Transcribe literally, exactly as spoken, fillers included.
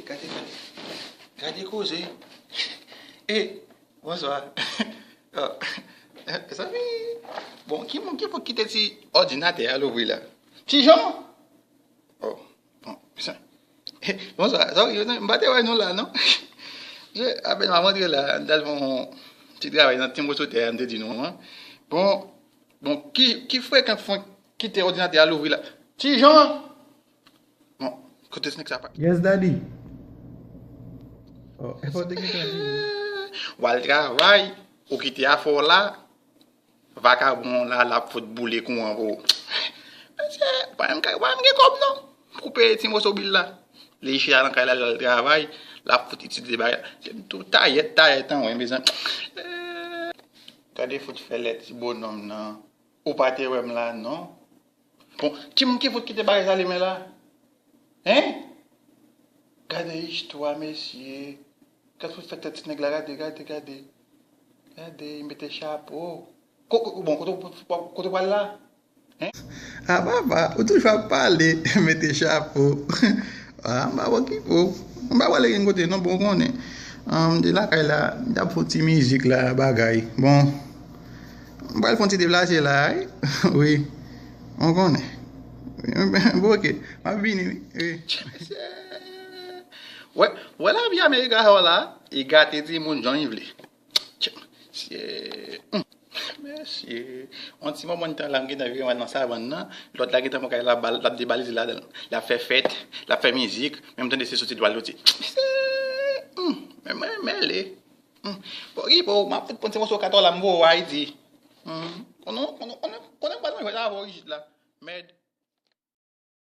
Gade, gade. Gade koze. E, bonswa. Oh, mezanmi. Bon, ki moun ki pou kite ti òdinatè a louvri la? Ti Jan? Oh, bon, sa. Bonswa, sorry, m pa te wè nou la, non? Je, apèn m ap rantre la, m t al fè yon ti travay nan ti moso tè a, m te di nou an. Bon, bon, ki, ki frekan fon kite òdinatè a louvri la? Ti Jan! Bon, kote ti nèg sa pa? Yes, daddy. Oh, e fò te gentan vini. W al travay, ou kite afè w la, vakabon la, l ap fout boule kouran pou ou. Mesye, pa menm kay, pa menm gen kòb non. Pou peye ti moso bil la. Li chita nan kay la, l al travay, l ap fout itilize bagay. Se tou tayèt, tayèt an, wi, mezanmi. Eh, gade fout fè lè ti bonòm nan. Ou pa te wè m la, non? Bon, ki moun ki fout kite bagay sa limen la? Hein? Gade istwa, mesye. Gade fout fè tèt ti nèg la, gade, gade, gade. Gade, li mete chapo. Ko-, ko-, bon, kote, kote, kote w pral la? Hein? Ah, papa, ou toujou ap pale, mete chapo. Ah, m pa okipe w. M pa prale gen kote, non, bon, w konnen. Ah, m te lakay la, m t ap fè ti mizik la, bagay. Bon, m pral fè ti deplase la, wi. Wi. Ou konnen. Bon, ok. M ap vini, wi. Wi. Wè, wè lavi Amerika sa w la, li gate timoun jan li vle. Mesye. Hmm. Mesye. Yon ti moman tan la, m gentan vire m al nan savann nan. Lòt la gentan pran kay la, bal, l ap debalize ladan l. L ap fè fèt, l ap fè mizik, menm tande se soti dwal soti. Mesye. Hmm. Men mwen mele. Hmm. Bon, Ripo, m ap fout pran ti moso katò la, m voye w Ayiti. Hmm. Konnen, konnen, konnen, konnen pa nan jwèt avè w isit la. Mèd.